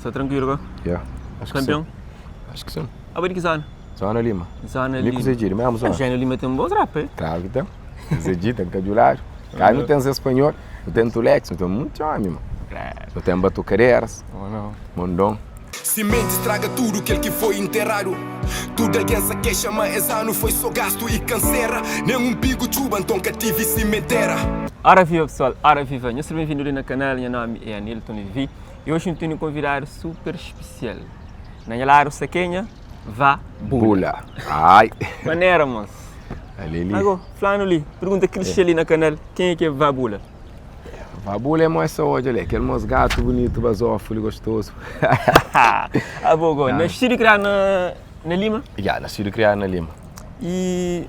Sta tranquilo go? Yeah. Acho que Campeão? sim. Acho que sim. Abo di ki zona? Zona Lima. Zona Mi Lima. ku Zé Djiri, mesmo zona. Zona Lima tem bons rap, eh? Claro que tem. Zé Djiri tem Cajulado. Cá não tem Zé Espanhol, não tem Tulex, não tem muito homem, mano. Não tem Batucadeiras, Oh, não. Mondon. Simenti straga tudu kel ki foi interadu Tudu algen sa kexa ma es anu foi so gastu i kansera Nen un pigu txuba nton ka tivi simentera. Ora viva pessoal, ora viva, nhos seja benvindu li na kanal, nha nomi é Anilton Levi e oji nu tene un konvidadu super spesial. Na nha ladu sta kenha? Vá Bula. Bula. Ai. Manera mos. Ali li. Ago, flanu li, pergunta kel xia li na kanal, kenha ki é Vá Bula? Vá Bula é mos essa odja li, kel mos gatu bunitu, bazófu li, gostoso. Abo go, nascidu i kriadu na na Lima? Ya, nascidu i kriadu na Lima. I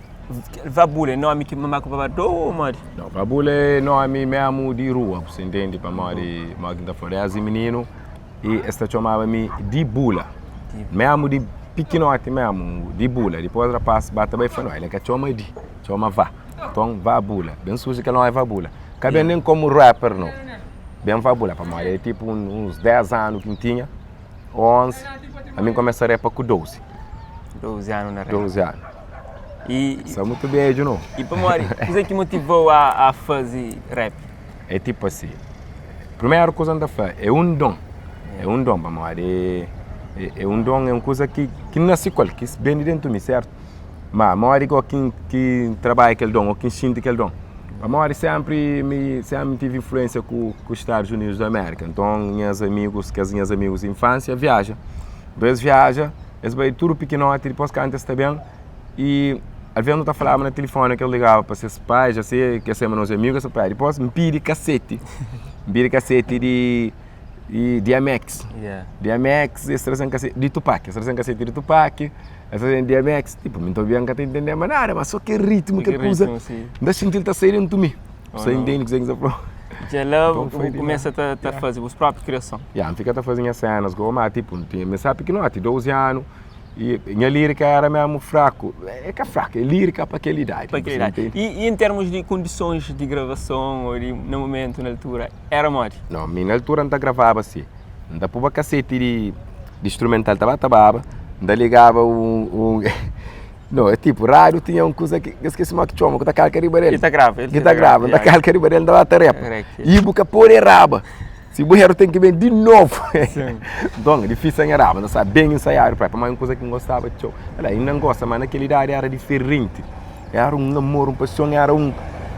Vá Bula é nomi ki mamá ku papá dou ou modi? Não, Vá Bula é nomi mesmu di rua, bu sa intende, pamodi, modi ki N ta fla, desdi mininu I es ta txomaba mi di Bula. Mésmu di pikinoti mésmu, di Bula. Dipôs rapás ba ta bai fla, no, el ka txoma di, txoma Vá. Nton, Vá Bula. Ben surji kel nómi Vá Bula. Ka ben nen komu rapper, no. Ben Vá Bula, pamodi é tipu uns 10 anu ki N tinha, ô 11, ami N kumesa repa ku 12. 12 anu na rap. 12 anu. I. Sa mutu bedju, no. I pamodi, kuzê ki motivou a faze rap? É tipu asi, primeru kuza N ta fla, é un don, é un don pamodi é un don, é un kuza ki ki N nase ku el, ki ben di dentu mi, sertu? Ma modi go ki ki N trabadja kel don ô ki N xinti kel don? Pamodi senpri mi senpri N tive influensia ku ku Stadus Unidus di Amérika, nton nhas amigus, kes nhas amigus di infansia viaja, nton es viaja, es bai tudu pikinoti, dipôs kantu es ta ben I alvês nu ta falaba na tilifoni ki el ligaba pa ses pais, asi, ke sema nos amigu, es fla, dipôs N pidi kaseti, N pidi kaseti di di DMX, DMX, es traze-m kaseti di Tupac, es traze-m kaseti di Tupac, es traze-m DMX, tipu, mi N ta obi-m N ka ta intendeba nada, ma so kel ritmu, kel kuza, N ta xinti-l ta sai dentu mi, Sa intende kuzê ki N sta fla-u? Dja la bu kumesa ta faze bus própi kriason? Ya, N fika ta faze nhas sénas gosi, ma tipu, N tinha, mi sabe pikinoti, 12 anu, E nha lírika éra mésmu fraku. É ka fraku, é lírika pa kel idadi. Pa kel idadi. I en termus di kondisons di gravason ô di na momentu, na altura, éra modi? Nau, mi na altura N ta gravaba si. N ta poba kaseti di instrumental ta ba ta baba, N ta ligaba un, no, é tipu rádiu tinha un kuza ki, N skese modi ki txoma, ku ta kalka riba del. Ki ta grava. Ki ta grava, N ta kalka riba del, N ta ba ta repa. I bu ka pode eraba. Si bu eru ten ki ben di novu. Nton, é difísil nha raba, N ta staba ben ensaiadu pa pamodi un kuza ki N gostaba txeu. Ala, inda N gosta, ma na kel idadi éra diferenti. Éra un amor, un paxon, éra un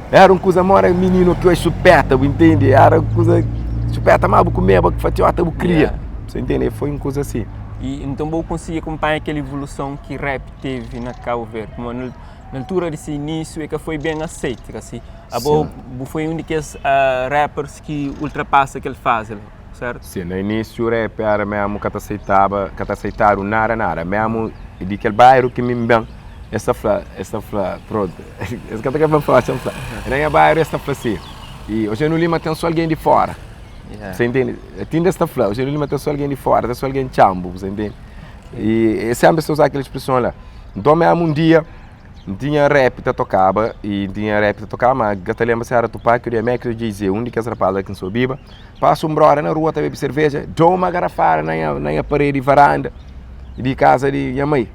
éra un kuza móda mininu ki oi xupeta, bu intende? Éra un kuza, xupeta má bu kumeba, fatiota bu kria. Bu ta intende? Foi un kuza asi. I nton bu konsigi kunpanha kel ivoluson ki rap tevi na Kabu Verdi? Pamodi na altura di se inísiu e ka foi ben aseite, ka si? Abo bu foi un di kes rappers ki ultrapasa kel fazi la, sertu? Sim, na inísiu rap era mesmu ka ta aseitaba, ka ta aseitadu nada nada, mesmu di kel bairu ki mi ben, es ta fla, es ta fla, prontu, es ka ta kre pa N fla, xa N fla, na nha bairu es ta fla si, i Eugénio Lima ten so algen di fora, bu intende? Tinda es ta fla, Eugénio Lima ten so algen di fora, ten so algen txanbu, bu intende? I senpri es ta uza kel spreson la. Nton mesmu un dia N tinha rap ta tokaba y N tinha rap ta tokaba ma ka ta lenbra si era Tupac o DMX o Jay-Z un di kes rapaz la ki N sa obiba pasa un broda na rua ta bebe serveja da uma garafada na nha na nha paredi di varanda di kaza di nha mai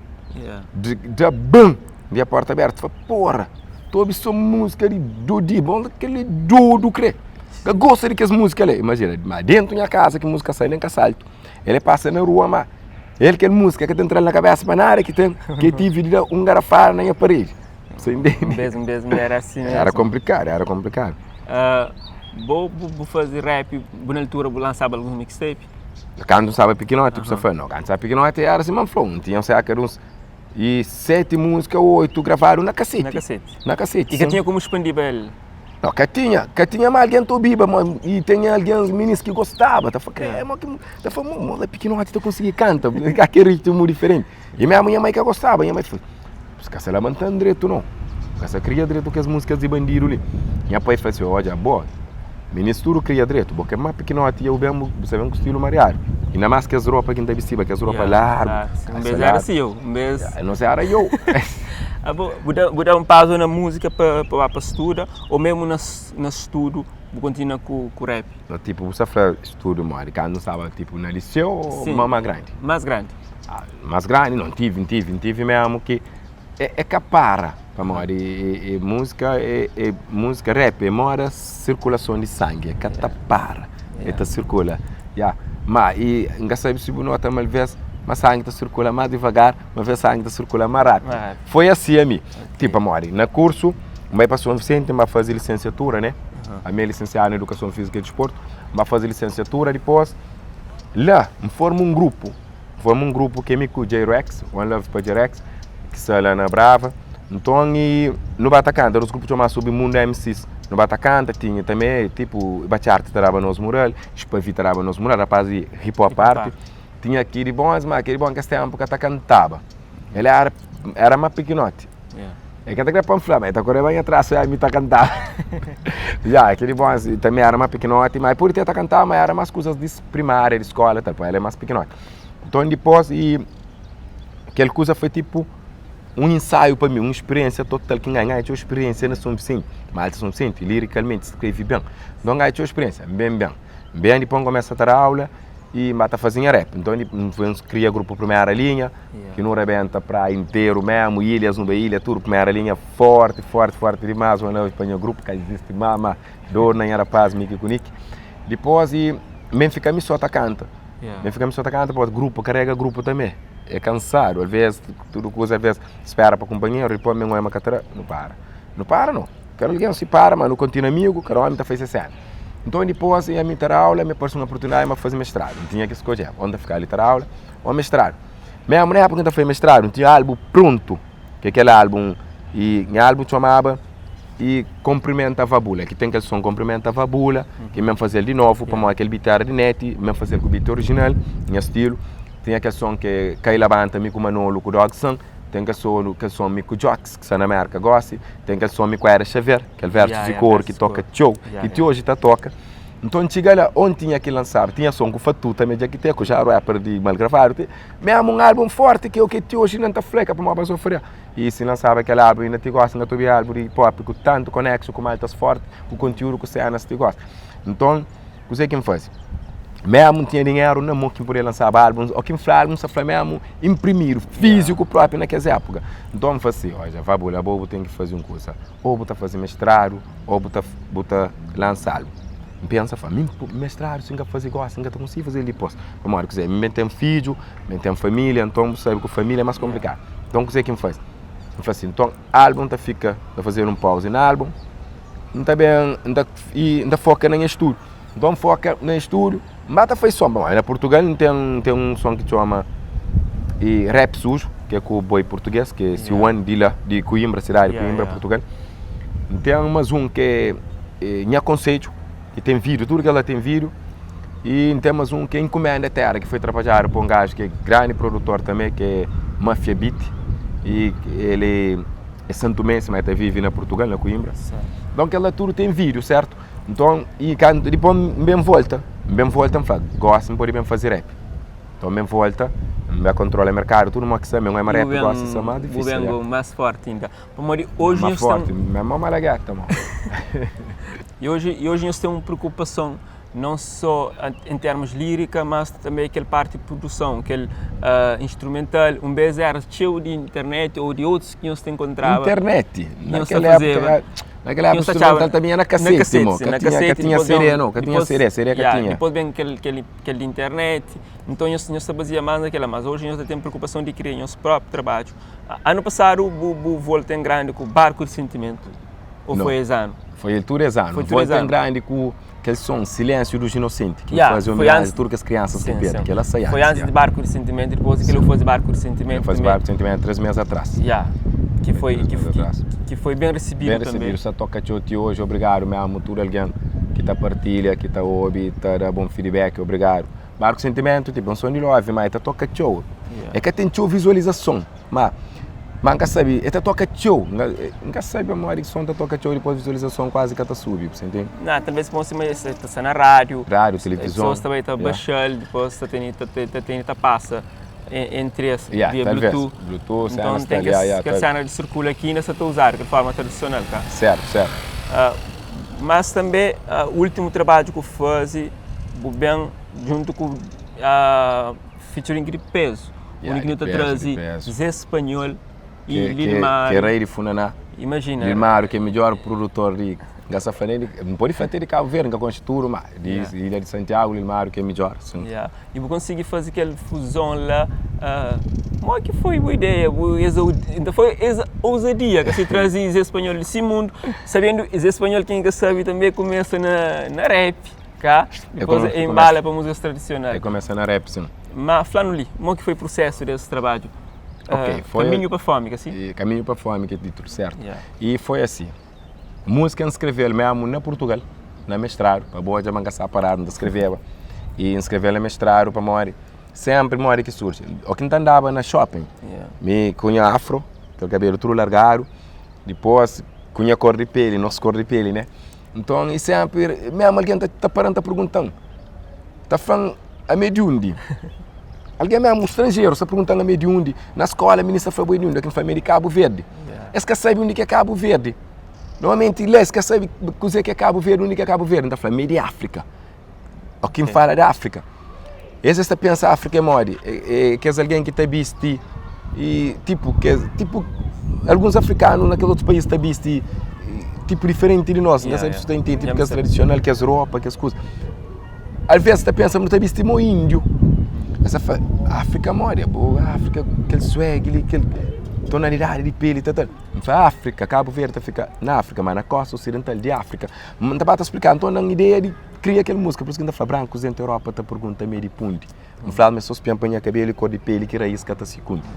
da bum di porta abertu fla porra ta obi so musika di dodi bon kel li dodu kre ka gosta di kes musika li imajina ma dentu nha kaza ki musika sai nen ka saltu El pasa na rua ma el kel música ka ta entra-l na kabesa pa nada ki ten ki tive di da un garafada na nha paredi. Você entende? Un bes, un bes mi era assim mesmo. Era complicado, era complicado. Uh, bo, bo, bo faze rap, bo na altura bo lançaba alguns mixtape? Kantu N staba pikinoti, bu sta fla? Nau, kantu N staba pikinoti era sima N fla-u, N tinha serka di uns e seti músika, oitu gravadu na kaseti. Na kaseti. Na kaseti, E ka tinha komu expandiba el? Nau, ka tinha, ka tinha ma algen ta obiba, ma i tinha algen minis ki gostaba, ta fla, kre, ma ki, ta fla, mo, mo la pikinoti ta konsigi kanta, kel ritmu diferenti. I mesmu nha mai ka gostaba, nha mai fla, bu ka sta labantanu dretu nau, bu ka sta kria dretu kes músikas di bandidu li. Nha pai fla si, odja, bo, minis tudu kria dretu, bo ke ma pikinoti i bu ben, bu sta ben ku stilu mariadu. Inda mas kes ropa ki N ta bistiba, kes ropa largu, Un bes éra si eu, un bes. Nos éra eu. Abo, bu da, bu da un pauza na múzika pa, pa ba pa studa ô mesmu na, na studu bu kontinua ku ku rap? No, tipo, bu sta fla studu modi? Kandu N staba tipo na liseu o Sim. ma ma grandi? Más grandi. Ah, más grandi no, N tive, N tive, N tive mesmu ki é é ka para, pamodi é é múzika é é múzika rap é moda sirkulason di sangi, é ka ta para, é ta sirkula, ya. Ma i N ka sabe si bu nota ma alvês ma sangi ta sirkula más divagar, ma alvês sangi ta sirkula más rápidu. Foi asi ami, ti pamodi na kursu N bai pa Son Visenti N ba faze lisensiatura ne, ami é lisensiadu na Edukason Fízika i Disportu, N ba faze lisensiatura dipôs la N forma un grupu, N forma un grupu ki é mi ku J-Rex, one love pa J-Rex, ki sta la na Brava, nton i nu ba ta kanta, nos grupu txoma Submundo MCs, nu ba ta kanta, tinha tanbe tipu Batxarti ta daba nos mural, Spavi ta daba nos mural, rapaz di hip hop arte. Tinha Kid Bons, ma Kid Bons kes ténpu ka ta kantaba. El éra, éra más pikinoti. El ka ta kre pa N fla, ma el ta koreba nha tras, fla, mi ta kantaba. Ya, Kid Bons tanbe éra más pikinoti, ma el pode te ta kantaba, ma éra más kuzas di primária, di skóla tal, pa el é más pikinoti. Nton dipôs, i kel kuza foi tipu un insaiu pa mi, un spiriénsia total ki N ganha. N ganha txeu spiriénsia na Son Visenti, ma Alta Son Visenti, lirikalmenti, skrebe ben. Nton N ganha txeu spiriénsia, N ben ben. N ben dipôs N kumesa ta da aula. I N ba ta faze nha rap. Nton di N kria grupu Primera Linha, ki nu rebenta praia interu memu, ilhas, nu bai ilha tudu, Primera Linha forti, forti, forti dimas, un noiti pa nha grupu ka izisti ma, ma dor na nha rapaz Miki ku Niki. Dipos i mi N fika mi so ta kanta, mi N fika mi so ta kanta pamodi grupu, karega grupu tanbe é kansadu, alves tudu kuza alves spera pa kunpanheru dipos mi N oia ma ka ta da, nu para, nu para no. Kada algen si para, ma nu kontinua amigu, kada ómi ta faze se séna. Nton, dipôs, ami ta da aula, mi parse un oportunidadi ma faze mestradu. N tinha ki skodje, ô N ta fika li ta da aula, ô mestradu. Mésmu na épuka ki N ta faze mestradu, N tinha álbun prontu, ki é kel álbun, i nha álbun txomaba i Konprimenta Vabula, ki ten kel son Konprimenta Vabula, ki mi N faze-l di novu, pamodi kel beat éra di neti, mi N faze-l ku beat orijinal, nha stilu. Tinha kel son ki é Kai Labanta, mi ku Manolu ku Dog San. Ten kel sonu, kel son mi ku Jox, ki sta na Merka gosi, ten kel son mi ku Era Xavier, kel versus di koru ki toka txeu, ki ti oji ta toka. Nton txiga la, on tinha ki lansaba, tinha son ku Fatuta me dja ki te, ku ja rapper di Malgravadu, te, memu un album forti ki ki ti oji na ta fla, ka pamodi pa sofria. I si lansaba kel album inda ti gosi N ka ta obi album di hip hop ku tantu koneksu ku maltas forti, ku kontiudu ku senas ti gosi. Nton. Kuzê ki N faze? Mésmu N tinha dinheru na mô ki N podia lansaba álbuns, ô ki N fla álbun, N sta fla mésmu inprimidu, fíziku própi na kes épuka. Nton N fla si, Odja, vá bu la, bo bu ten ki faze un kuza, ô bu ta faze mestradu ô bu ta bu ta lansa álbun. N pensa, fla, mi mestradu si N ka faze gósi, N ka ta konsigi faze-l dipôs. Pamodi kuzê? Mi ben ten fidju, ben ten família, nton bu sabe ku família é más konplikadu. Nton kuzê ki N faze? N fla si, nton álbun ta fika, ta fazedu un pauzi na álbun, N ta ben, N ta i N ta foka na nha studu. Nton N foka na nha studu, N ba ta fai son. Bon, na Purtugal N ten, N ten un son ki txoma i Rap Suju, ki é ku boi purtugês, ki é C-One di la, di Coimbra, sidadi di Coimbra, Purtugal. N ten más un ki é Nha Konsedju, ki ten vídiu, tudu kel la ten vídiu. I N ten más un ki é Inkumenda Téra, ki foi trabadjadu pa un gaju ki é grandi produtor tanbe, ki é Mafia Beat, i el é. É santomense, ma el ta vive na Purtugal, na Coimbra. Nton, kel-la tudu ten vídiu, sértu? Nton, i kantu, dipôs N ben volta, N ben volta, N fla, gósi N pode ben faze rap. Nton, N ben volta, N ben kontrola merkadu, tudu modi ki sta, mi N oi ma rap gósi sta más difísil. Bu ben más fórti inda. Pamodi oji Más fórti, mésmu malagueta, mô. I oji nhos ten un preokupason não só em termos lírica, mas também aquele parte de produção, aquele uh, instrumental. Um vez era cheio de internet ou de outros que nós te encontrava. Internet? Naquela época, naquela época instrumental também era cassete, na cassete, mo, na cassete, tinha CD, não, que tinha CD, CD que yeah, tinha. Depois vem aquele, aquele, aquele de internet, então nós, nós fazia mais naquela, mas hoje nós temos preocupação de criar nosso próprio trabalho. Ano passado, o, o volta em grande com o Barco de Sentimento, ou não. foi esse ano? Foi tudo esse ano. Foi volta em grande com Kel son Silêncio dos Inocentes, ki yeah, faze homenagem a tudu kes kriansas ki perde, kel la sai antis. Foi antis di Barku di Sentimentu, dipôs di kel el faze Barku di Sentimentu. El faze Barku di Sentimentu 3 mês atrás. Yeah, ki foi, ki, ki, ki foi ben risibidu ben risibidu, sa toka txeu ti oji, obrigadu mesmu tudu algen ki ta partilha, ki ta obi, ta da bon feedback, obrigadu. Barku di Sentimentu, tipo, é un son di love, ma el ta toka txeu. Yeah. El ka ten txeu vizualizason, ma Ma N ka sabe, el ta toka txeu, N ka sabe pamodi ki son ta toka txeu dipôs vizualizason kuazi ka ta subi, bu sa intende? Na, talvês pamodi sima el ta sta na rádiu, Rádiu, tilivizon, pesoas ta bai ta baxa-l, dipôs ta tene ta ta tene ta pasa entri es Ya, via talvês, bluetooth. Bluetooth, Nton sénas ten tal, ya, ya, kes tal. séna di sirkula ki inda sa ta uzadu, kel forma tradisional, ka? Sértu, sértu. Mas tanbe ultimu trabadju ku faze bu ben djuntu ku featuring di pezu undi ki nu ta traze Zé Spanhol i Lil Mário. Ki é rei di funaná. Imajina. Lil Mário ki é midjor produtor di N ka sa fla nen di N pode fla te di Kabu Verdi N ka konxe tudu ma di ilha di Santiagu Lil Mário ki é midjor sin. I bu konsigi faze kel fuzon la Modi ki foi bu ideia bu es Nta foi es ouzadia ka si traze Zé Spanhol di si mundu sabendu Zé Spanhol ken ka sabe tanbe kumesa na na rap ka dipôs e inbala pa múzikas tradisional E kumesa na rap sin Ma fla-nu li modi ki foi prusesu des trabadju Ok foi Kaminhu pa fomi ka si? Kaminhu pa fomi ki é titulu sertu I foi asi Múzika N skrebe-l mésmu na Purtugal, na mestradu, pa bo odja ma N ka sta paradu, N ta skreveba. I N skrebe-l na mestradu pamodi sénpri modi ki surji. Óki N ta andaba na shopping, mi ku nha afro, kel kabelu tudu largadu, dipôs ku nha kor di peli, nos kor di peli, né? Nton, i sénpri mésmu algen ta para-m ta pergunta-m, ta fla-m ami é di undi? Algen mésmu, stranjeru, sta pergunta-m ami é di undi? Na skóla minista fla bo é di undi? Óki N fla mi é di Kabu Verdi. Es ka sabe undi ki é Kabu Verdi. Normalmenti la es ka sabe kuzê ki é Kabu Verdi, undi ki é Kabu Verdi. N ta fla, mi é di Áfrika. Ó ki N fala di Áfrika. Es es ta pensa Áfrika é modi? É kes algen ki ta bisti i tipu kes tipu alguns afrikanu na kes otus país ta bisti tipu diferenti di nos. N ka sabe si bu ta intende. Tipu kes tradisional, kes ropa, kes kuza. Alvês ta pensa ma nu ta bisti mo índiu. Es ta fla, Áfrika modi? Abo Áfrika, kel swag li, kel tonalidadi di peli ta tal. N fla, Áfrika, Kabu Verdi ta fika na Áfrika, ma na kósta osidental di Áfrika. N ta ba ta splika, nton da-m ideia di kria kel múzika. Pur isu ki N ta fla, brankus dentu Europa ta pergunta mi di pundi. N fla-s ma é so spian pa nha kabelu i kor di peli ki raís ka ta sikundi.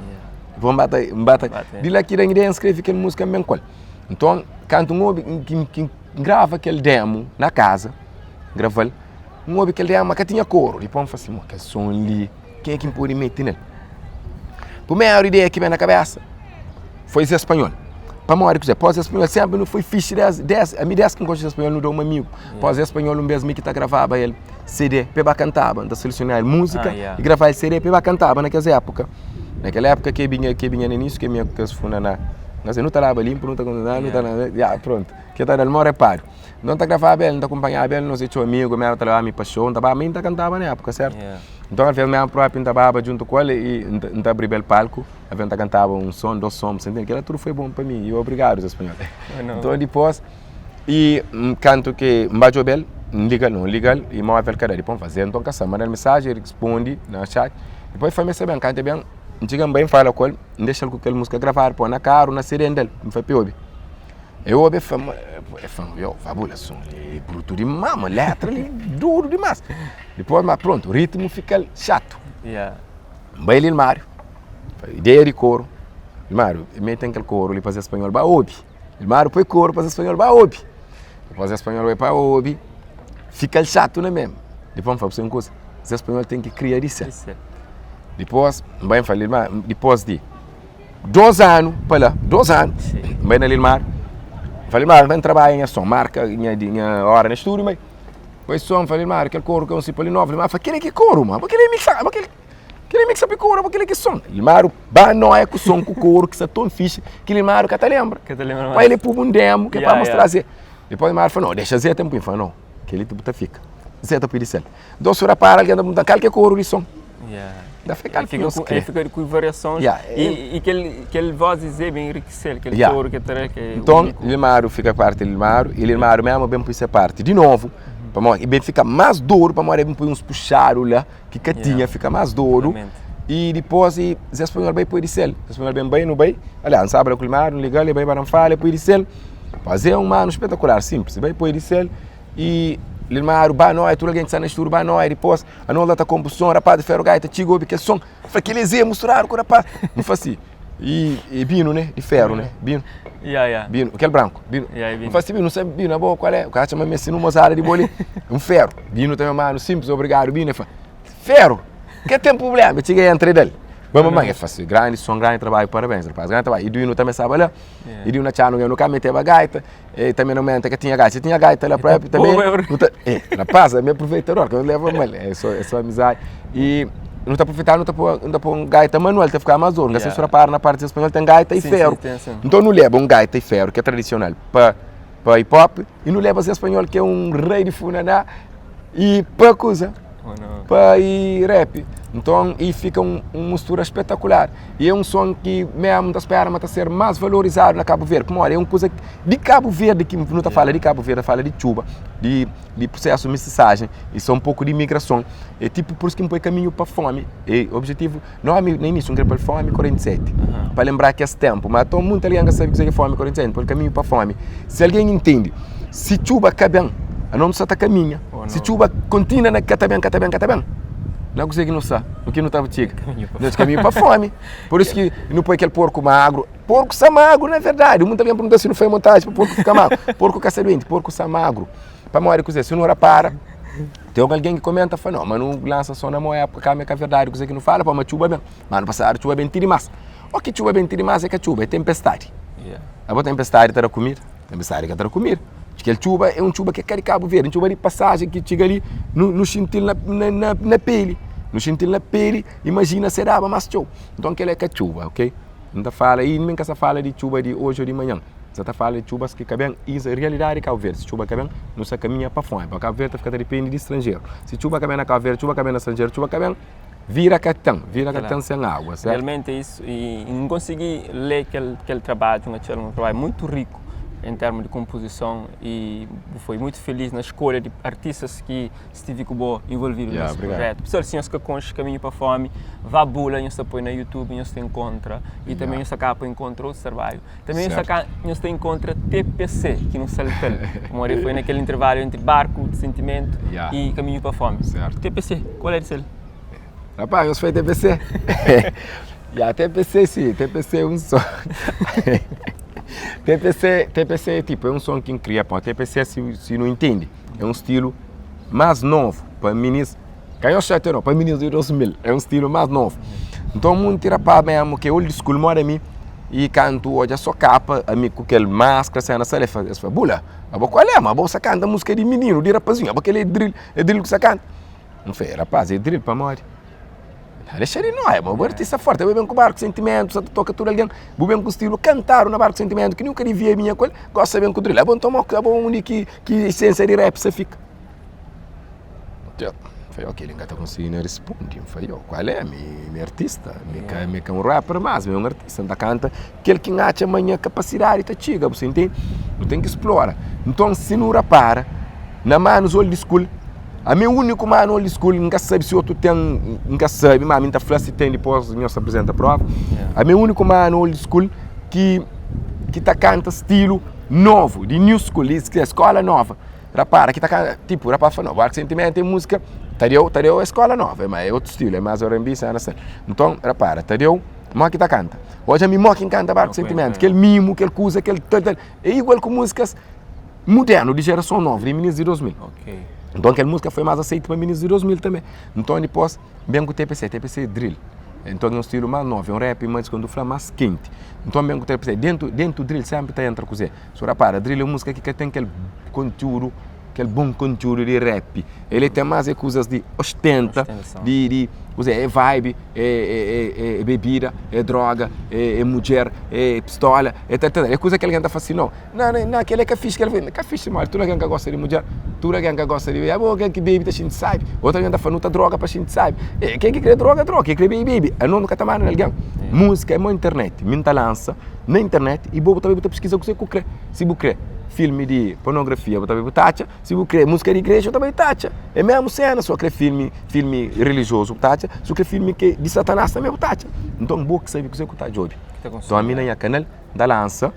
Nton N ba ta, N ba ta, di la ki da-m ideia N skrebe kel múzika N ben ku el. Nton, kantu N obi, ki N grava kel demo na kaza, grava-l, N obi kel demo ma ka tinha koru. Dipôs N fla si, kel son li, kenha ki N pode mete nel? Primeru ideia ki ben na kabésa foi Zé Spanhol. Pamodi kuzê? Pós Zé Spanhol sénpri nu foi fixi des, des, ami des ki N konxe Zé Spanhol nu da un amigu. Pós Zé Spanhol un bês mi ki ta gravaba el CD pa el ba kantaba. N ta selesionaba el múzika i gravaba el CD pa el ba kantaba na kes épuka. Na kel épuka ki el binha, ki el binha na inísiu ki mi ku kes funaná. Nu ta laba linpu, nu ta, nu ta, ya prontu. Ke ta da-l mau repadu. Nton ta gravaba el, N ta kunpanhaba el, nos é txeu amigu, mi éra ta lebaba mi pa xou, N ta baba, mi N ta kantaba na épuka, sértu? Nton alvês mi própi N ta baba djuntu ku el i N ta abriba el palku, alvês N ta kantaba un son, dos son, bu ta ntende? Kila tudu foi bon pa mi i obrigadu Zé Spanhol. Nton dipôs, i kantu ki N ba djobe-l, N liga-l, no, N liga-l i móvel ka da, dipôs N fla, Zé nton ka sta, N manda-l mensajen, el risponde na chat, dipôs el fla-m el sta ben, kantu el ben, N txiga N bai N fala ku el, N dexa-l ku kel múzika gravadu, pô na karu, na CD, N da-l, N fla pa el obi. Eu obi e fla-m, e fla-m, yo, Fabula, son li é brutu dimás, ma letra li duru dimás. Dipôs, ma prontu, ritmu fika-l xatu. Yeah. N bai li Ilmário, ideia di koru, Ilmário, mi ten kel koru li pa Zé Spanhol ba obi. Ilmário poi koru pa Zé Spanhol ba obi. Dipôs Zé Spanhol bai pa obi, fika-l xatu na mesmu. Dipôs N fla, bu sabe un kuza, Zé Spanhol ten ki kria di sel. Dipôs, N bai N fla Ilmário, dipôs di. Dos anu pa la, dos anu, N bai na Lilmar, N fla Lilmar, N ben trabadja nha son, marka nha nha ora na stúdiu, bai, bai son, N fla Lilmar, kel koru ka un si pa li novu, Lilmar fla, kel-li ki koru, ma, kel-li é mixa, ma kel-li, kel-li é mixa pa koru, ma kel-li ki son. Lilmar ba noia ku son ku koru ki sta ton fixi, ki Lilmar ka ta lenbra, Ka ta lenbra pa el puba un demu ki é pa mostra Zé. Dipôs Lilmar fla, no, dexa Zé ta pui, N fla, no, kel-li bu ta fika, Zé ta pui di sel. Nton su rapara algen ta pergunta kal ki é koru di son. Da fé kal ki nhos kre. Fika ku variasons i kel voz di Zé ben enrikisel, kel koru ki tra ki é úniku. Nton Lilmaru fika parti di Lilmaru i Lilmaru mésmu ben pui se parti di novu, pamodi i ben fika más dodu pamodi el ben pui uns puxadu la ki ka tinha, fika más dodu. I dipôs i Zé Spanhol bai pui di sel. Zé Spanhol ben bai, nu bai, aliás, N staba la ku Lilmaru, nu liga-l, el bai ba na Nfala, el pui di sel. Zé é un manu spetakular, sinplis, el bai pui di sel. I Lilmaru ba noia, tudu algen ki sta na studu ba noia dipôs Anol la ta konpu son, rapaz di Ferro Gaita txiga obi kel son, fla kel Zé musturadu ku rapaz, N fla si, i e Binu ne, di Ferro ne, Binu, Ya, ya. Binu, kel branku, Binu, Ya, é Binu. N fla si Binu, sabe Binu, abo kual é? O ka atxa ma meste nu mozada di bo li, un Ferro, Binu ta manu sinplis, obrigadu Binu, el fla, Ferro, ka ten prubléma, el txiga el entra del, ba mamai, el fla si, grandi son, grandi trabadju, parabéns rapaz, grandi trabadju, i Binu tanbe staba la, i Binu atxanu nu ka meteba gaita, E tanbe na momento ka tinha gaita, si tinha gaita la propi tanbe nu ta e rapaz ami aproveitador ka nu leva mal é so é so amizadi e nu ta aproveitaba nu ta poi nu ta poi un gaita manual ta fika mas duru ka si su rapara na parti di spanhol ten gaita i feru nton nu leba un gaita i feru ki é tradisional pa. pa hip hop i nu leba Zé Espanhol ki é un rei di funaná i pa kuza pa i rap. Nton i fika un mistura spetakular i é un son ki mesmu N ta spera ma ta ser más valorizadu na Kabu Verdi pamodi é un kuza di Kabu Verdi ki nu ta fala di Kabu Verdi, ta fala di txuba, di di prusesu mistisajen i son un poku di imigrason é tipu pur isu ki N poi kaminhu pa fomi e objetivu Nomi na inísiu N kre pô-l Fómi 47 pa lenbrá kes ténpu. Má ton munti algen ka sabe kuzê ki é Fómi 47. N pô-l Kaminhu pa Fómi. Si algen intende, si txuba ka ben, anos nu sa ta kaminha. Si txuba kontinua na ka ta ben, ka ta ben, ka ta ben, na kuzê ki nu sa? Nu ki nu ta txiga? Nu ta kaminhu pa fómi. Pur isu ki nu poi kel porku magru. Porku sa magru na verdadi. Munti algen pergunta si nu fai montaji pa porku fika magru. Porku ka sa duenti, porku sa magru. Pamodi kuzê? Si nu rapara. Ten un algen ki komenta fla, no, ma nu lansa so na mau époka, kama é ka verdadi kuzê ki nu fala, pamodi txuba ben. Ma anu pasadu txuba ben ti dimás. Ó ki txuba ben ti dimás é ka txuba, é tenpestadi. Abo tenpestadi ta da kumida? Tenpestadi ka ta da kumida. Kel txuba é un txuba ki é ka di Kabu Verdi, un txuba di pasajen ki txiga li, nu nu xinti-l na na na na peli, nu xinti-l na peli, imajina si e daba más txeu. Nton kel-la é ka txuba, ok. N ta fala, i mi N ka sta fala di txuba di oji ô di manhan. N sa ta fala di txubas ki ka ben i realidadi di Kabu Verdi. Si txuba ka ben, nu sta kaminha pa fómi. Pa Kabu Verdi ta fika ta dipende di stranjeru. Si txuba ka ben na Kabu Verdi, txuba ka ben na stranjeru, txuba ka ben, vida ka ten, vida ka ten sen agu, sertu? Realmenti é isu i N konsigi lé kel kel trabadju, N atxa-l un trabadju mutu riku en termu di konpozison i bu foi mutu feliz na skolha di artistas ki stive ku bo envolvidu Ya, nes obrigadu. projetu. Pessoal, si nhos ka konxe Kaminhu pa Fomi, vá bula, nhos ta poi na YouTube, nhos ta enkontra i tanbe Ya. nhos ta kaba pa enkontra otus trabadju. Tanbe nhos ta Sertu. ka nhos ta enkontra TPC ki nu salta-l, pamodi foi na kel intervalu entri Barku di Sentimentu Ya. i Kaminhu pa Fomi. Sertu. TPC, kual é di sel? Rapaz, nhos foi TPC? Ya, TPC si, TPC é un son. TPC, TPC é tipo, é un son ki N kria, pamodi TPC si, si nu intende, é un stilu más novu pa minis, ka nhos xatia no, pa minis di 2000, é un stilu más novu. Nton munti rapaz mesmu ki é old school moda mi, i kantu odja so kapa, ami ku kel maskra sena sal, es fla, bula, abo kual é? Ma abo sa kanta musika di mininu, di rapazinhu, abo kel é drill, é drill ku sa kanta. N fla, rapaz, é drill pamodi? Ka dexa di noia, bo artista forti, bo ben ku barku sentimentu, sa ta toka tudu algen, bu ben ku stilu kantadu na barku sentimentu ki nunka divia binha ku el, gosi sa ben ku drill. Abo nton mo abo undi ki ki esensia di rap sa fika? N fla, ok, li N ka ta konsigi na rispundi, N fla, yo, kual é? Mi mi é artista, mi ka mi ka un rapper mas, mi é un artista, N ta kanta kel ki N atxa ma nha kapasidadi ta txiga, bu sa intende? Nu ten ki splora. Nton si nu rapara na manus old school, Ami é úniku manu old school, N ka sabe si otu ten, N ka sabe, ma ami N ta fla si ten dipôs nhos ta aprizenta prova. Ami é úniku manu old school ki ki ta kanta stilu novu, di new school, di skóla nova. Rapara, ki ta kanta, tipu, rapaz fla, no, Barku Sentimentu é múzika, Tadeu, Tadeu é skóla nova, ma é otu stilu, é más R&B, sena sena. Nton, rapara, Tadeu, mó ki ta kanta. Odja ami mó ki N kanta Barku Sentimentu, kel mimu, kel kuza, kel tal, tal, é igual ku múzikas Mudernu, di jerason novu, di minis di 2000. Ok. Nton kel múzika foi más aseite pa minis di 2000 tanbê. Nton dipôs ben ku TPC, TPC é drill. Nton é un stilu más novu, é un rap más kondu fla más kenti. Nton ben ku TPC, dentu dentu drill sénpri ta entra kuzê? Si bu rapara, drill é un múzika ki ka ten kel kontiúdu, kel bon kontiúdu di rap. El ten más é kuzas di ostenta, Ostentason. di di kuzê? É vibe, é é é é bebida, é droga, é é mudjer, é pistola, é tal tal. É kuza ki algen ta fla si, nau. Nau, nau, nau, kel-li é ka fixi, kel-li ka fixi modi, tudu algen ka gosta di mudjer, tudu algen ka gosta di, abo algen ki bebe ta xinti sabi, otu algen ta fla nu ta droga pa xinti sabi, e ken ki kre droga, droga, ken ki kre bebe, bebe, anos nu ka ta manda na algen, múzika é mo internet, mi N ta lansa na internet i bo bu ta bai bu ta piskiza kuzê ku kre, si bu kre filmi di pornografia bu ta bai bu ta atxa, si bu kre múzika di igreja bu ta bai bu ta atxa, é mesmu sena, si bu kre filmi, filmi rilijiozu bu ta atxa, si bu kre filmi ke di satanás tanbe bu ta atxa, nton bo ki sabe kuzê ku ta djobe, nton ami na nha kanal N ta lansa.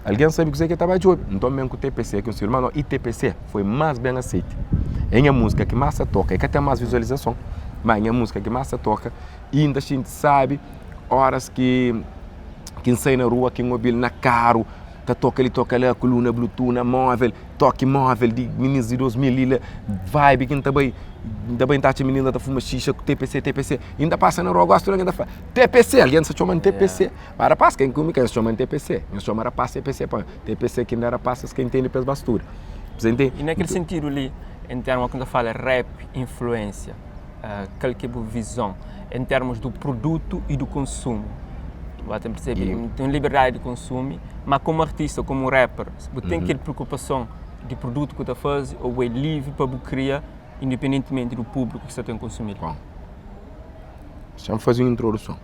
Algen sabe kuzê ki el ta ba djobe. Nton ben ku TPC ki un sirman no i TPC foi más ben aseite. É nha múzika ki más ta toka. E ka ten más vizualizason, má é nha múzika ki más ta toka i N ta xinti sábi óras ki ki N sai na rua ki N obi-l na karu ta toka li toka la, kuluna bluetooth na móvel, toki móvel di minis di 2000 li la, vibe ki N ta bai, N ta bai N ta atxa minina ta fuma xixa ku TPC, TPC i N ta pasa na rua gósi tudu algen ta fla, TPC! Algen ta txoma-m TPC. Ma rapaz ken ku mi ka es txoma-m TPC Nhos txoma rapaz TPC pa TPC ki inda rapaz es ka intende pa es ba studa Você intende? I na kel sentidu li, en termu ki nu ta fala rap influensia, kal ki é bu vizon en termus du produtu i du konsumu? Bu ta percebe, ten liberdadi di konsumi, ma komu artista, komu rapper, bu ten kel preokupason di produtu ku ta fazi ou bu é livri pa bu kria independentimenti di públiku ki sta ten konsumil? Bon, xa-m fazi un introduson.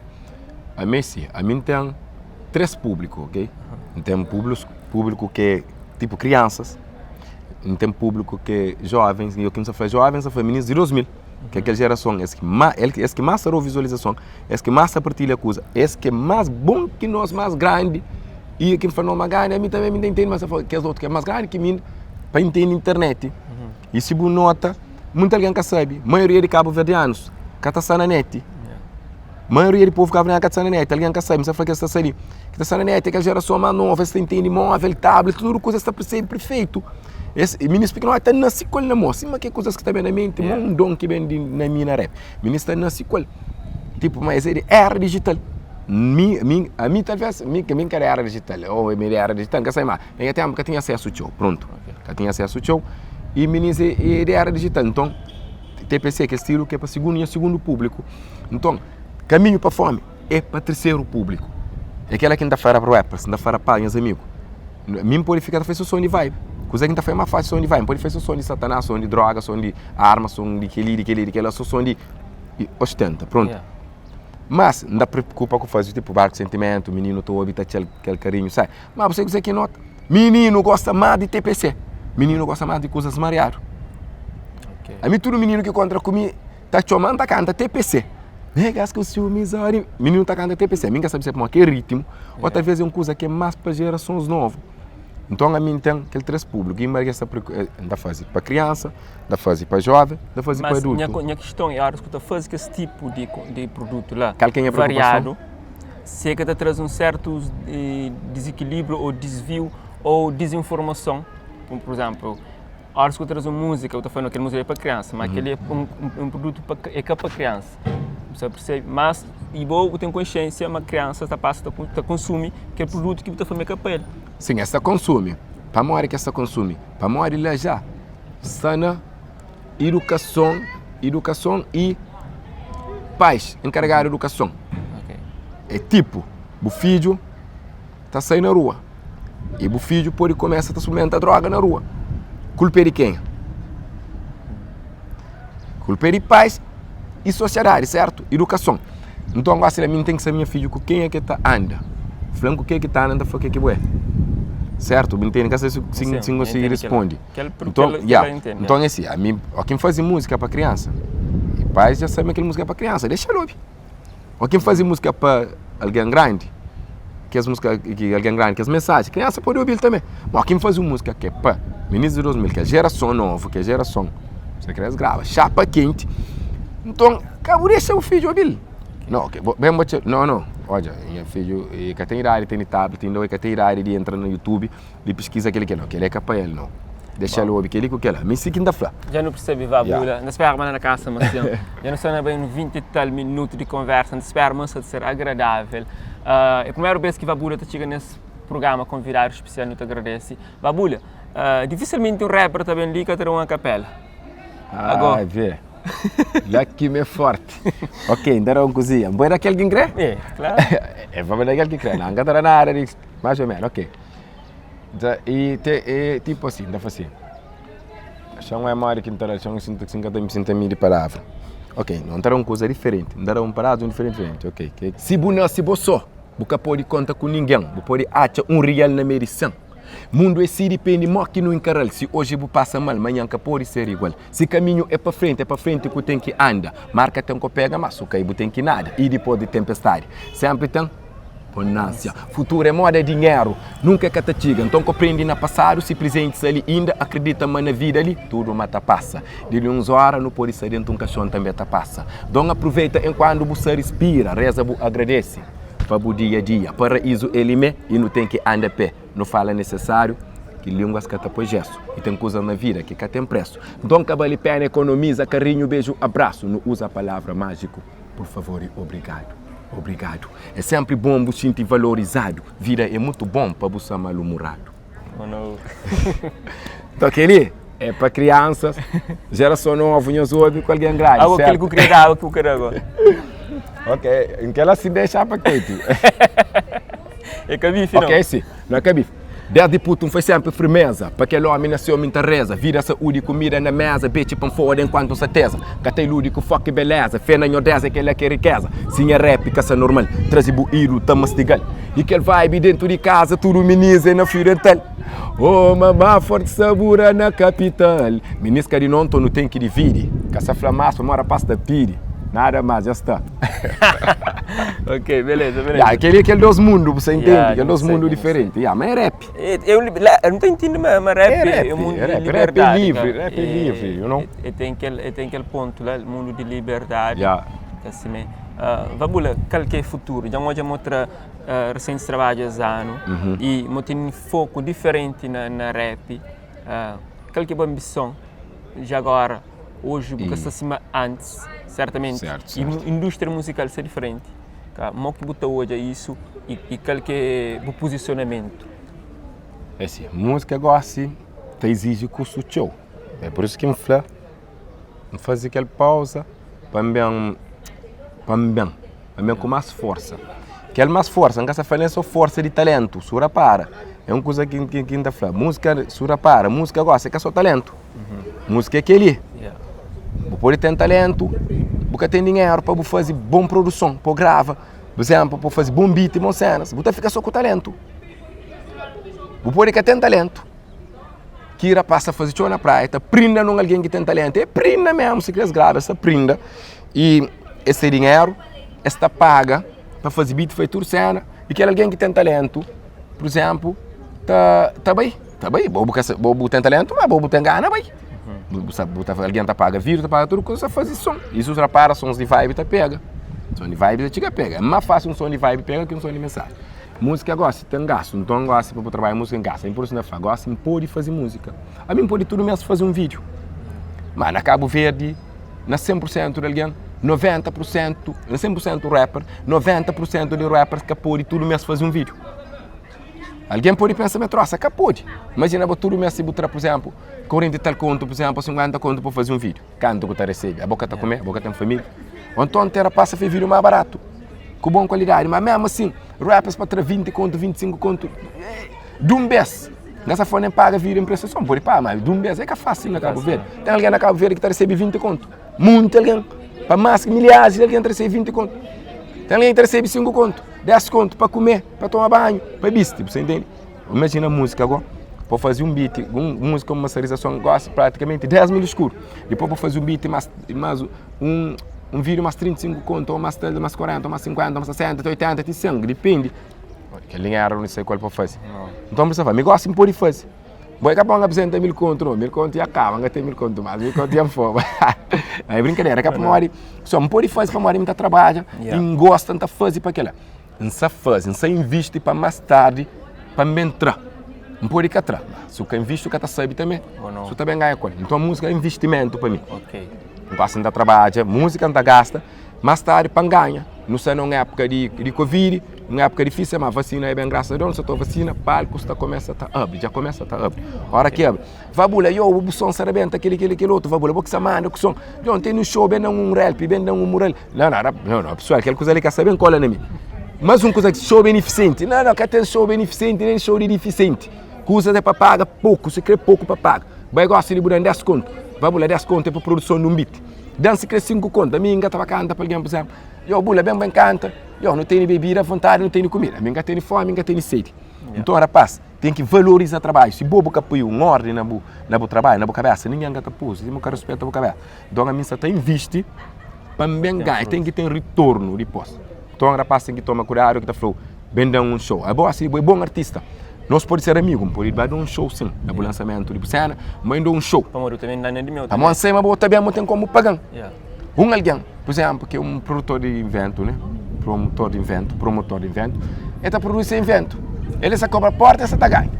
Ami é si, ami N ten 3 públiku, ok? N ten públiku ki é tipu kriansas, N ten públiku ki é jovens, i o ki N sta fla jovens, N sta fla mininus di 2000, ki é kel jerason, es ki ma, es ki más ta da vizualizason, es ki más ta partilha kuza, es ki é más bon ki nos, más grandi, i ki N fla no más grandi, ami tanbe mi ta intende, mas kes otu ki é más grandi ki mi, pa intende internet. I si bu nota, munti algen ka sabe, maioria di kabuverdianus ka ta sta na net. Maioria di povu kabuverdianu ka ta sta na net, algen ka sabe, N sta fla kes ta sta li, ki ta sta na net é kel jerason más novu, es ta intende móvel, tablet, tudu kuza es ta persebe perfeitu. Es minis pikinoti ta nase ku el na mô, sima ke kuzas ki ta ben na menti, ma un don ki ben di na mi na rap. Minis ta nase ku el, tipu ma es é di era dijital. Mi, mi, ami talvez, mi, mi ka di era dijital, ô mi di era dijital, N ka sabe ma na nha ténpu ka tinha asesu txeu, prontu, ka tinha asesu txeu i minis é di era dijital. Nton, TPC kel stilu ki é pa sigundu, nha sigundu públiku. Nton, kaminhu pa fómi é pa terseru públiku. É kela ki N ta fla rappers, N ta fla pa nhas amigu. Mi N pode fika ta faze so son di vibe. Kuza ki N ta faze é más fásil son di vibe. N pode faze so son di satanás, son di droga, son di arma, son di kel-li, di kel-li, di kel-la, so son di ostenta, prontu. Mas N ta preokupa ku faze tipo barku sentimentu, mininu ta obi ta txal kel karinhu, sabe? Má bu sabe kuzê ki N nota? Mininu gosta más di TPC. Mininu gosta más di kuzas mariadu. Ami tudu mininu ki kontra ku mi ta txoma-m ta kanta TPC. Negas ku siumis ori. Mininu ta kanta TPC. Mi N ka sabe se é pamodi ki é ritmu ô talvês é un kuza ki é más pa jerasons novu. Nton ami N ten kel 3 públiku i maioria sta N ta faze pa kriansa, N ta faze pa jóven, N ta faze pa adultu. Mas nha kiston é óras ki bu ta faze kes tipu di produtu la Kal ki é nha preokupason? variadu, se ka ta traze un sértu dizikilibriu ô disviu ô dizinformason. Pur izénplu, Óras ki bu traze un múzika, bu ta fla, no, kel múzika li é pa kriansa, má kel-li é un produtu pa, é ka pa kriansa. Bu sta persebe? Mas, i bo bu ten konsiénsia ma kriansa ta pasa ta konsumi kel produtu ki bu ta fla ma é ka pa el. Sin, es ta konsumi. Pamodi ki es ta konsumi? Pamodi la ja sta na idukason, idukason i pais enkaregadu di idukason. É tipu, bu fidju ta sai na rua i bu fidju pode kumesa ta sprimenta droga na rua. Kulpa é di kenha? Kulpa é di pais i sosiadadi, sertu? Idukason. Nton, gosi la mi N ten ki sabe nha fidju ku kenha ki el ta anda. Fla-m ku kenha ki ta anda, N ta fla ke ki bu é. Sertu? Bu ntende? N ka sabe si N konsigi risponde. Nton, ya. Nton é si, ami, óki N faze múzika pa kriansa, i pais dja sabe ma kel múzika é pa kriansa, dexa-l obi. Ô ki N faze múzika pa algen grandi, kes múzika ki algen grandi, kes mensaji, kriansa pode obi-l tanbe. Má ki N faze un múzika ki é pa mininus di 2000, ki é jerason novu, ki é jerason, se kre es grava xapa kenti, nton ka bu dexa bu fidju obi-l. No, ok, bo ben bo txeu, no, no, odja, nha fidju e ka ten idadi di tene tablet inda, e ka ten idadi di entra na youtube. Di piskiza kel kel kel é ka pa el no. Dexa-l obi kel-li ku kel-la. Mi si ki N ta fla. Dja nu persebi va bula. N ta spera ma na kasa ma sin. Dja nu sta na bai un 20 i tal minutu di konversa. N ta spera ma sta ta ser agradável. É primeru bes ki va bula ta txiga nes prugrama konvidadu spesial. Nu ta agradese. Va bula, difisilmenti un rapper ta ben li ka ta da un akapela. Ah, vê. La ki mi é forti. Ok, N ta da un kuzinha. N pode da kel ki N kre? É, klaru. É pa da kel ki N kre. N ka ta da nada di más o ménus. Ok. Nta e te e tipo assim, nta fla assim, Xan é modi ki nta da xan si nta ka ta si nta midi palavra. Ok, nau nta da un kuza diferenti, nta da un palavra un diferenti diferenti, ok ke. Si bu nase bo so, bu ka pode konta ku ningen, bu pode atxa un rial na mei di sen. Mundu é si, dipende mo ki nu enkaral, si oji bu pasa mal, manhan ka pode ser igual. Si kaminhu é pa frenti, é pa frenti ku ten ki anda, mar ka ten ko pega, ma su kai bu ten ki nada, i dipos di tempestadi, senpri ten. Bonansia. Futuru é moda dinheru, nunka é ka ta txiga. Nton ko prende na pasadu, si prizenti sta li inda, akredita ma na vida li tudu ma ta pasa. Di li uns ora nu pode sta dentu un kaxon tanbe ta pasa. Don aproveita enkuandu bu sta rispira, reza bu agradese pa bu dia dia. Paraízu é li mé i nu ten ki anda pé. Nu fala nesesáriu ki línguas ka ta poi jésu i ten kuzas na vida ki ka ten présu. Nton ka bali péna ekonomiza karinhu, beju, abrasu. Nu uza palavra májiku. Por favor e obrigadu, obrigadu. É senpri bon bu xinti valorizadu. Vida é mutu bon pa bu sa malumuradu. Nton kel-li é pa kriansas, jerason novu, nhos obi ku algen grandi, Ago kel ku kre da, ago ku ka da go. Ok, kel la si dexa pa ketu. É ka bife, não. Ok, si. Não é ka bife. Desdi putu N foi senpri firmeza Pa kel omi na seu mi N ta reza Vida, saúdi, kumida na meza Betxi pa N foda enkuantu N sa teza Ka ta iludi ku foki beleza Fé na Nhordés é kel-la ki é rikeza Si nha rap ka sa normal Traze bu ídulu ta mastiga-l I kel vibe dentu di kaza Tudu minis é na fio dental Oh mama forti sabura na kapital Minis ka di no nton nu ten ki dividi Ka sa fla mas pamodi rapaz ta pidi Nada mas dja sta. Ok, beleza, beleza. Ya, kel é kel dos mundu, bu sa intende? Ya, Kel dos não sei, mundu não sei. diferenti. Ya, ma é rap. Eu, eu não tô entendendo, mas, mas rap É rap, é um mundo é de rap, rap é liberdade. livre, cara. rap é livre, you know? E, e tem aquele, e tem aquele ponto lá, mundo de liberdade. Ya. Assim, né? Ah, Vabula, qual que é o futuro? Já hoje mostra uh, recentes trabalhos ano Uhum. e mo tem foco diferente na, na rap. Uh, qual que é a ambição? Já agora, hoje, porque está acima antes, certamente. Certo, E certo. indústria musical está diferente. Tá? Mo que botou hoje é isso e, e qual que é o posicionamento? É assim, música gosta, te exige custo txeu. É por isso que me fla, me fazer aquela pausa para bem, para bem, para bem com mais força. Quer mais força, não se fala só força de talento, sura para. É uma coisa que que que tá fla, música sura para, música gosta, que é só talento. Música é aquele. Yeah. Bu pode ter talento, bu ka tem dinheiro para bu fazer bom produção, para grava, por exemplo, para fazer bom beat, bom cenas, bu ta fica só com talento. Bu pode ka tem talento. Que rapaz tá fazer show na praia, tá prinda num alguém que tem talento, é prinda mesmo, se queres grava, essa prinda. E esse dinheiro, esta paga para fazer beat, fazer tudo cena, e aquele alguém que tem talento, por exemplo, tá tá bem, tá bem, bobo que bobo tem talento, mas bobo tem gana, bem. Bu sabe, bu tá, alguém tá paga vídeo, tá paga tudo, coisa fazer som. Isso os rapazes, sons de vibe tá pega. Som de vibe tá chega pega. É mais fácil um som de vibe pega que um som de mensagem. Música gosta, tem gasto. Então gosta para trabalhar música em gasto. É por isso que eu falo, gosta pode fazer música. A mim pode tudo mesmo fazer um vídeo. Mas na Cabo Verde, na 100% de alguém, 90%, na 100% rapper, 90% de rappers que pode tudo mesmo fazer um vídeo. Alguém pode pensar, mas troça, que pode. Imagina, tudo mesmo se botar, por exemplo, 40 e tal conto, por exemplo, 50 conto para fazer um vídeo. Canto que tu recebe, a boca tá comer, a boca tem família. Ou então terra passa a fazer vídeo mais barato, com boa qualidade, mas mesmo assim, rappers para ter 20 conto, 25 conto, de um mês. Nessa forma nem paga vídeo em prestação, pode pagar, mas de um mês é que é fácil na Cabo Verde. Tem alguém na Cabo Verde que tá recebe 20 conto. Muito alguém. Para mais que milhares de alguém recebe 20 conto. Tem alguém que recebe 5 conto, 10 conto para comer, para tomar banho, para vestir, você entende? Imagina a música agora, para fazer um beat, um, música com masterização, gosta praticamente 10 mil escuro. Depois para fazer um beat mais, mais um, um vídeo mais 35 conto, ou mais 30, mais 40, ou mais 50, mais 60, 80, até 100, depende. Aquele dinheiro não sei qual para fazer. Então você fala, me gosta de pode fazer. Boi capão apresenta mil conto, não, mil conto e acaba, não tem mil conto mais, mil conto e fome. É brincadeira, capão mori, só não pode fazer para mori muita trabalha, Yeah. e gosta de fazer para aquela. Não se faz, não se investe para mais tarde, para me entrar. Não pode que atrás. Se o que investe, o que sabe também. Ou não. Se também ganha coisa. Então a música é investimento para mim. Ok. Não passa de trabalha, música não gasta, mais tarde para ganha. Não sei não é época de, de Covid, não é época difícil, mas vacina é bem graças a Deus, só estou vacina, palco está começa a tá abre, já começa a tá abre. Hora que abre. Vabula, yo, o som se arrebenta, aquele, aquele, aquele outro, vabula, bo que se manda, que som. Não, tem no show, bem não um rap, bem não um mural. Não, não, não, não, pessoal, aquela coisa ali que sabe, cola na mim. Mas um coisa que show beneficente. Não, não, quer ter show beneficente, nem show de deficiente. Coisa é para pagar pouco, se crê pouco para pagar. Vai gosta de buran 10 conto. Vai bula 10 conto é para produção de um beat. Dança cresce 5 conto. A minha estava canta para alguém, por exemplo. Eu bula bem bem canta. Eu não tenho bebida à vontade, não tenho comida. A minha tem fome, a minha tem sede. Então, rapaz, tem que valorizar o trabalho. Se bobo que apoio um ordem na bu, na bu trabalho, na bu cabeça, ninguém gata pôs, se não respeita a bu cabeça. Então, a minha só tem investe para bem ganhar, tem que ter retorno depois. Então, rapaz, tem que tomar cuidado que tá falando, bem dar um show. É bom assim, é bom artista. Nós pode ser amigo, pode dar um show sim, na lançamento de cena, mas dá um show. Pamodi também não é de meu. A mão sei, mas bota bem, não tem como pagar. Yeah. Um alguém, por exemplo, que é um produtor de evento, né? Promotor de evento, promotor de evento, ele está produzindo evento. Ele só cobra a porta e está ganha.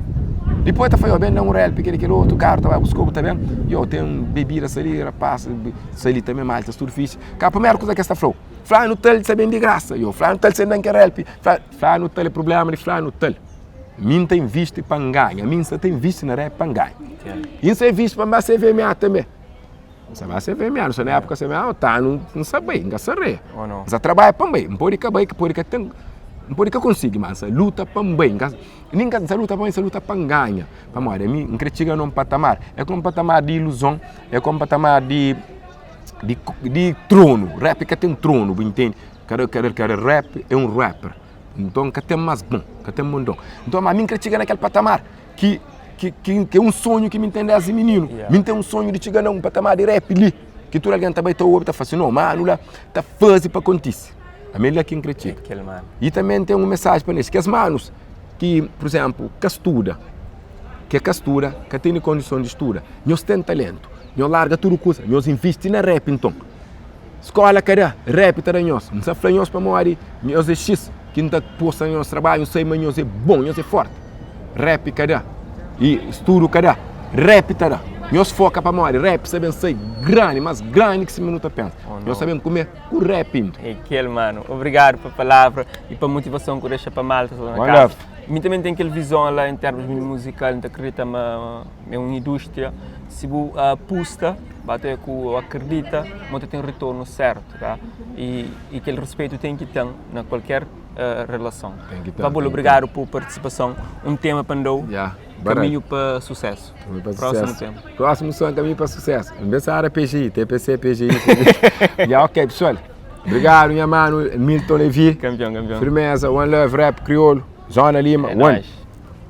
Depois está falando, bem, não um real, aquele, aquele outro carro, tá buscou também. E eu tenho bebida ali, rapaz, ali também, malta, tudo fixe. Cá, a primeira coisa que está falando, Flá no tal, está bem de graça. Eu, flá no tal, você não quer help. Flá, flá no tal é problema de flá no tal. Mim tem visto para ganhar, mim só tem visto na rap para ganhar. Yeah. Isso é visto para CVMA também. N sa ba CVMA, nu sta na époka CVMA, ta nu N sa bai, N ka sa rea. N sa trabadja pa N bai, N pode ka bai, pode ka ten, N pode ka konsigi, ma N sa luta pa N bai, N ka, nin ka, N sa luta pa N bai, N sa luta pa N ganha, pamodi ami N kre txiga na un patamar, é ka un patamar di iluzon, é ka un patamar di di di tronu, rap ka ten tronu, bu intende? Kada kada kada rap é un rapper, nton ka ten más bon, ka ten mondon. Nton, ma ami N kre txiga na kel patamar ki ki ki é un sonhu ki mi ten desdi mininu. Mi ten un sonhu di txiga na un patamar di rap li, ki tudu algen ta bai ta obi ta fla si, no, manu la ta faze pa kontise. Ami é la ki N kre txiga. I tanbe N ten un mesaji pa nes, kes manus ki, pur izénplu, ka studa, ke ka studa, ka tene kondison di studa, nhos ten talentu, nhos larga tudu kuza, nhos invisti na rap nton. Skola ka da, rap ta da nhos. N sta fla nhos pamodi nhos é xis ki N ta posta na nhos trabadju, N sai ma nhos é bon, nhos é forti. Rap ka da i studu ka da, rap ta da. Nhos foka pamodi rap sta ben sai grandi, mas grandi ki sima nu ta pensa. Nhos sta ben kume ku rap inda. É kel mano. Obrigadu pa palavra i pa motivason ku dexa pa malta sta na kasa. Mi tanbe ten kel vizon la en termus di muzikal, N ta kridita ma é un industria. Si bu apusta, ba ta ku akredita ma ta ten ritornu sertu, tá? I, i kel respetu ten ki ten na kualker uh, relason. Ten ki ten, Pablo, ten ki ten. obrigadu por partisipason. Un tema pa N dau, Ya, kaminhu pa susesu. Kaminhu pa Prósimu susesu. tema. Prósimu son, kaminhu pa susesu. N pensa era PGI, TPC, PGI. Ya, ok, pessoal. Obrigadu, nha manu Milton Levy. Kampion, kampion. Firmeza, One Love, Rap Kriolu, Zona Lima, É One. nóis.